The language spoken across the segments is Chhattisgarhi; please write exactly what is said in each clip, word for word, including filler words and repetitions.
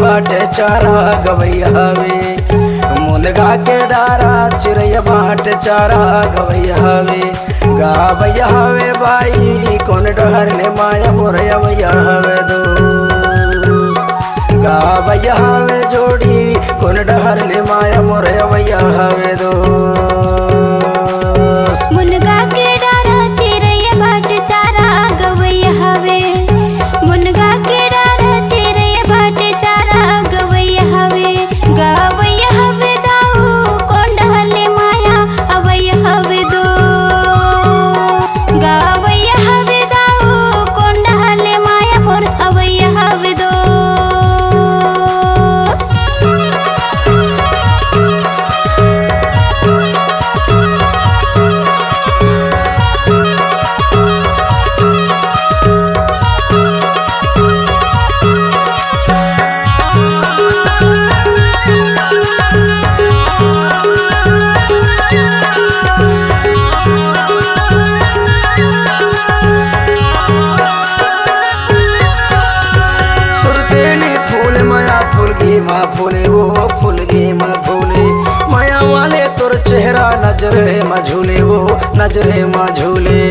बाटे चारा गवैया हवे। मुनगा के डारा चिरैया बाटे चारा गवैया हवे। गावैया हवे बाई कोन डहर ले माया मोर अवैया हवे दोस्त। गावैया हवे जोड़ी कोन डहर ले माया मोर अवैया हवे दोस्त। मुनगा के डारा चिरैया बाटे चारा गवैया हवे। मुनगा के डारा चिरैया बाटे चारा गवैया हवे। गवैया हवे दाऊ कोन डहर ले माया अवैया हवे दो। गवैया हवे दाऊ कोन डहर ले माया मोर अवैया हवे दो। सुरतेली फूल मया फूल घीमा फूले वो फूल घीमा फूले। मया वाले तोर चेहरा नजरे मा झूले वो नजरे मा झूले।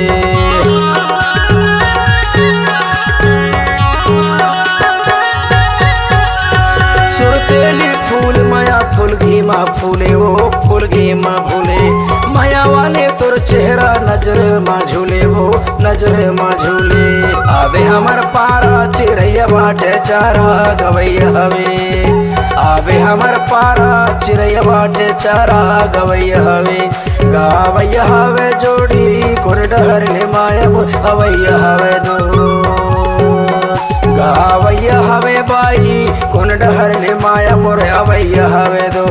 सुरतेली फूल मया फूल घीमा फूले वो फूल घीमा फूले। मया वाले तोर चेहरा नजर मा झूले वो नजर मा झूले। आबे हमर पारा चिरैया बाटे चारा गवैया हवे। आबे हमर पारा चिरैया बाटे चारा गवैया हवे। गावैया हवे जोड़ी कोन डहर ले माया मोर अवैया हवे दो। गावैया हवे बाई कोन डहर ले माया मोर अवैया हवे दो।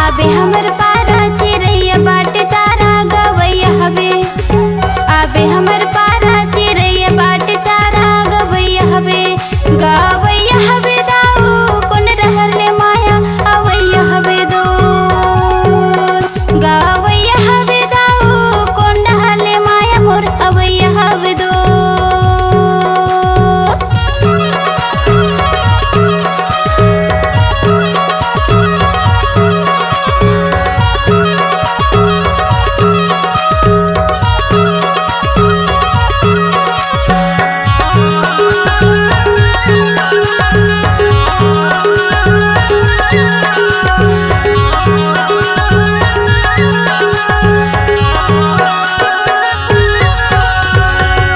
आबे हमर पारा चिरैया बाटे चारा गवैया हवे। आबे हमर पारा चिरैया बाटे चारा गवैया हवे। गवैया हवे दाऊ कोन डहर ले माया अवैया हवे दो। गवैया हवे दाऊ कोन डहर ले माया मोर अवैया हवे दो।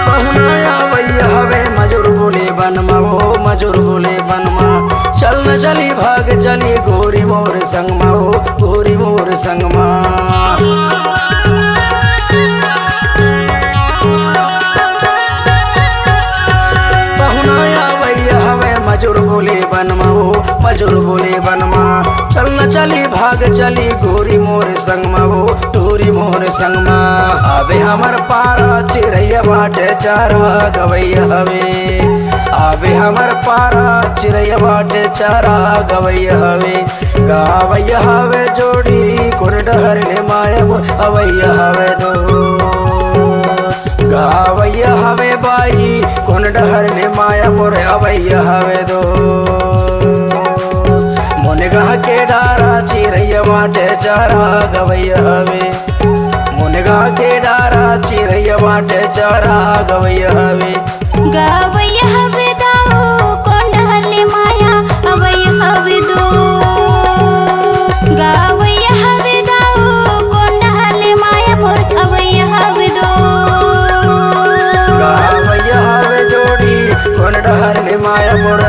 पहुना आवैया हवे मजूर बोले बनमा हो, मजूर बोले बनमा। चल न चली भाग चली गोरी मोर संग मा हो, गोरी मोर संग मा। पहुना आवैया हवे मजूर बोले बनमा हो, मजूर बोले बनमा। चल न चली भाग चली गोरी मोर संग मा हो, गोरी मोर संग मा। आबे हमर पारा चिरैया बाटे चारा गवैया हवे। आबे हमर पारा चिरैया बाटे चारा गवैया हवे। गावैया हवे जोड़ी कोन डहर ले माया मोर अवैया हवे दो। गावैया हवे बाई कोन डहर ले माया मोर अवैया हवे दो। मुनगा के डारा चिरैया बाटे चारा गवैया हवे। मुनगा के डारा चिरैया बाटे चारा गवैया हवे। गवैया हवे दाऊ कोन डहर ले माया अवैया हवे दो। गवैया आया मोर